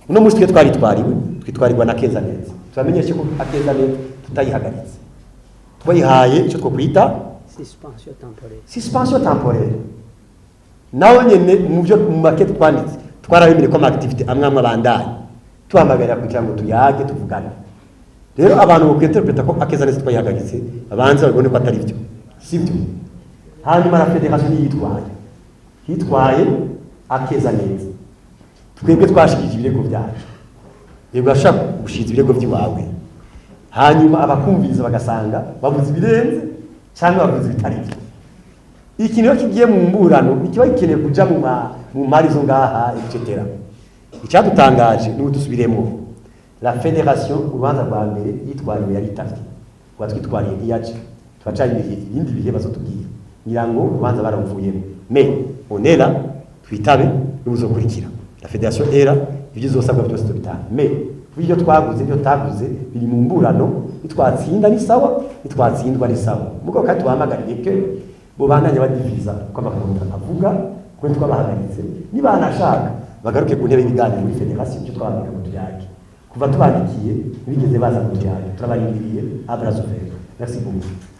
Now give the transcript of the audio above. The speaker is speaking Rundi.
Uno munsi twe twaritwariwe, twitwarirwa na Keza Neza. Turamenyeshe ko Akeza Neza tutayihagaritse, twayihaye icyo twokwita suspension temporaire. Suspension temporaire. Naho nyene mu byo mu makete twanditse, twarabemereye ko ama activité amwe amwe abandanya, tuhamagarira kugira ngo tuyage, tuvugane. Rero abantu bokwinterpreta ko Akeza Neza twayihagaritse, babanze babibone ko atari byo, sibyo. Hanyuma la fédération yitwaye, hitwaye Akeza Neza. Twebwe twashikije ibirego byacu. Yego, ashaka gushiza ibirego by'iwawe, hanyuma abakumviriza bagasanga bavuze ibirenze cyangwa bavuze ibitari byo. Ikintu iyo kigiye mu mburano, ntikiba gikeneye kuja mu mari zo ngaha, etc. Icyadutangaje ni dusubiremo: la fédération, urubanza rwa mbere yitwariwe yaritavye, rwa twitwariye ntiyaje. Turacari ibihe, ibindi bihe bazotubwira. Ngira ngo urubanza baravuyemo, mais on est là, twitabe n'ubuzokurikira. La fédération era ibyo izosabwa byose tubitanga, mais ibyo twaguze, ibyo taguze biri mu mburano. Nitwatsinda ni sawa, nitwatsindwa ni sawa. Mugo kandi tubahamagariye ke bobandanya badiviza uko ama contrats avuga, kuko twabahagaritse. Nibanashaka bagaruke ku ntebe y'ibiganiro muri fédération. Icyo twababwira ngo tuyage, kuva tubandikiye ntibigeze baza ngo tuyage. Turabarindiriye à bras ouverts. Merci beaucoup.